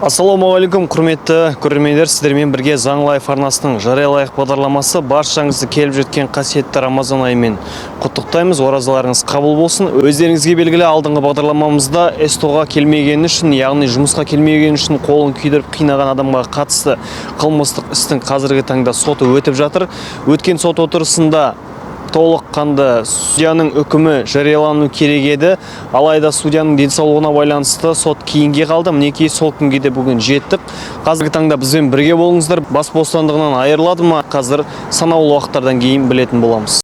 Ассалаумағалейкум, құрметті көрермендер, сіздермен бірге Заң Лайф арнасының жариялайық бағдарламасы. Баршаңызды келіп жеткен қасиетті Рамазан айымен құттықтаймыз. Оразаларыңыз қабыл болсын. Өздеріңізге белгілі, алдыңғы бағдарламамызда СТО-ға келмегені үшін, яғни жұмысқа келмегені үшін қолын күйдіріп қинаған адамға қатысты қылмыстық істің қазіргі таңда соты өтіп жатыр. Өткен сот отырысында толыққанды судьяның үкімі жариялану керек еді. Алайда судьяның денсаулығына байланысты сот кейінге қалды. Мінекей, сол күнге де бүгін жеттік. Қазіргі таңда бізбен бірге болыңыздар. Бас бостандығынан айырылады ма? Қазір санаулы уақыттардан кейін білетін боламыз.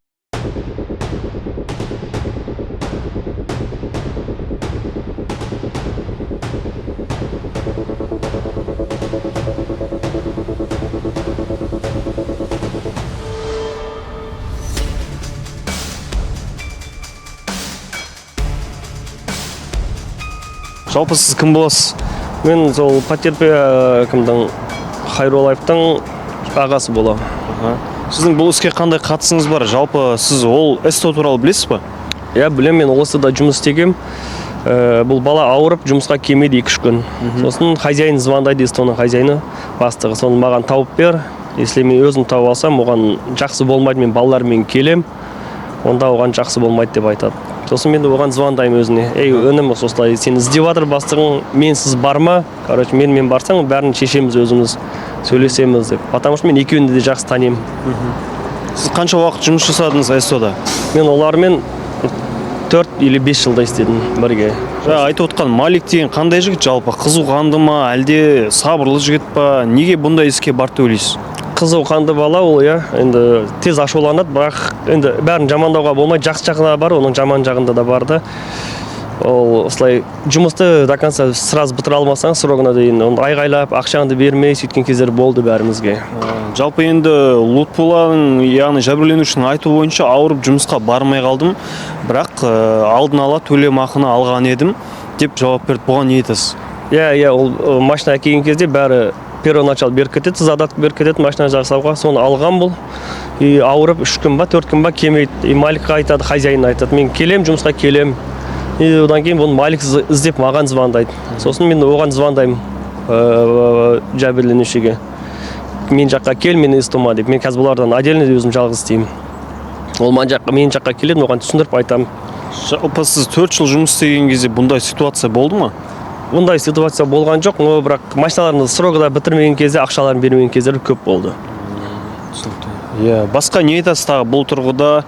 Жалпы сіз кім боласыз? Мен сол кімдің, Хайрулаевтың ағасы боламын. Сіздің бұл іске қандай қатысыңыз бар? Жалпы сіз ол СТО туралы білесіз ба? Иә, білемін, мен осыда жұмыс істегем. Бұл бала ауырып жұмысқа келмейді 2-3 күн. Сосын хозяин звондайды, СТО-ның хозяины, бастығы. Соны маған тауып бер. Если мен өзім тауып алсам, оған жақсы болмайды, мен балалармен келем. Онда оған жақсы болмайды деп айтады. Сосын мен де оған звондаймын өзіне. Ей, інім, осылай сені іздеп жатыр бастығың, менсіз барма. Короче, менімен барсаң, бәрін шешеміз өзіміз, сөйлесеміз деп. Потому что мен екеуін де жақсы танимын. Сіз қанша уақыт жұмыс жасадыңыз СТО-да? Мен олармен 4 или 5 жылдай істедім бірге. Жаңа айтып отқан Малик деген қандай жігіт жалпы? Қызуқанды ма, әлде сабырлы жігіт па? Неге бұндай іске барды деп ойлайсыз? Қызу қанды бала ол, иә. Енді тез ашуланады, бірақ енді бәрін жамандауға болмайды. Жақсы жағы да бар, оның жаман жағында да бар да. Ол осылай жұмысты до конца сразу бітіре алмасаң, срогына дейін, оны айғайлап, ақшаңды бермей сөйткен кездер болды бәрімізге. Жалпы енді Лутпуланың, яғни жәбірленушінің айтуы бойынша, ауырып жұмысқа бармай қалдым, бірақ алдын ала төлемақыны алған едім деп жауап берді. Бұған не айтасыз? Иә, ол машина әкелген кезде бәрі первоначал беріп кетеді, задаток беріп кетеді машина жасауға, соны алған бұл. И ауырып 3 күн ба, 4 күн ба келмейді. И Маликқа айтады, хозяин айтады, мен келем, жұмысқа келем. И одан кейін бұны Малик іздеп маған звондайды. Сосын мен оған звондаймын, жәбірленушіге. Мен жаққа кел, мен СТО-ма деп. Мен қазір бұлардан отдельно өзім жалғыз істеймін. Ол маған жаққа, менің жаққа келеді, мен оған түсіндіріп айтамын. Жалпы сіз 4 жыл жұмыс істеген кезде бұндай ситуация болды ма? Бұндай ситуация болған жоқ, но бірақ машиналарын срогында бітірмеген кезде, ақшаларын бермеген кездер көп болды. Иә, басқа не айтасыз тағы бұл тұрғыда?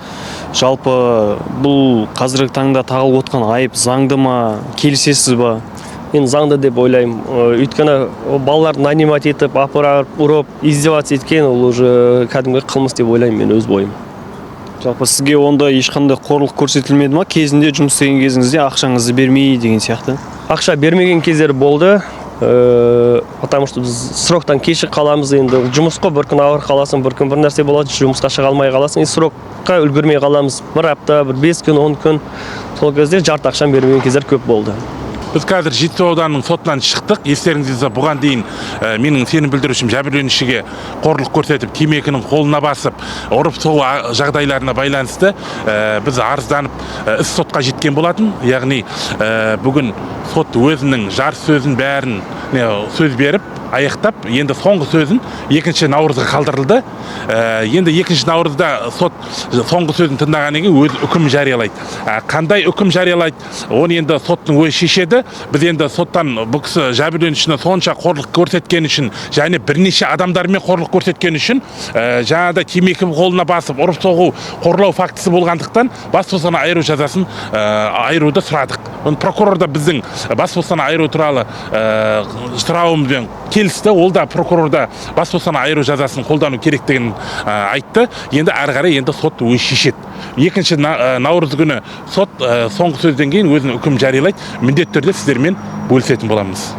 Жалпы бұл қазіргі таңда тағылып отқан айып заңды ма, келісесіз ба? Мен заңды деп ойлаймын. Өйткені ол балаларды нанимать етіп, апарып, ұрып, издеваться еткен, ол уже кәдімгі қылмыс деп ойлаймын мен өз бойым. Жалпы сізге онда ешқандай қорлық көрсетілмеді ма кезінде, жұмыс істеген кезіңізде, ақшаңызды бермей деген сияқты? Ақша бермеген кездер болды, потому что біз сроктан кешігіп қаламыз. Енді жұмыс қой, бір күн ауырып қаласың, бір күн бір нәрсе болады, жұмысқа шыға алмай қаласың, и срокқа үлгермей қаламыз бір апта, бір 5 күн, 10 күн. Сол кезде жарты ақшаны бермеген кездер көп болды. Біз қазір Жетісу ауданының сотынан шықтық. Естеріңізде, бұған дейін менің сенім білдірушім жәбірленушіге қорлық көрсетіп, темекінің қолына басып, ұрып соғу жағдайларына байланысты біз арызданып, іс сотқа жеткен болатын. Яғни бүгін сот өзінің жарыс сөзін бәрін не, сөз беріп аяқтап, енді соңғы сөзін 2 наурызға қалдырылды. Енді 2 наурызда сот соңғы сөзін тыңдағаннан кейін өз үкім жариялайды. Қандай үкім жариялайды, оны енді соттың өзі шешеді. Біз енді соттан бұл кісі жәбірленушіні сонша қорлық көрсеткені үшін және бірнеше адамдармен қорлық көрсеткені үшін, жаңағыдай темекі қолына басып, ұрып соғу, қорлау фактісі болғандықтан, бас бостандығынан айыру жазасын айыруды сұрадық. Оны прокурор да біздің бас бостандығынан айыру туралы сұрауымызбен келісті. Ол да, прокурор да бас бостандығынан айыру жазасын қолдану керектігін айтты. Енді әрі қарай енді сот өзі шешеді. 2 наурыз күні сот соңғы сөзден кейін өзінің үкімін жариялайды. Міндетті түрде сіздермен бөлісетін боламыз.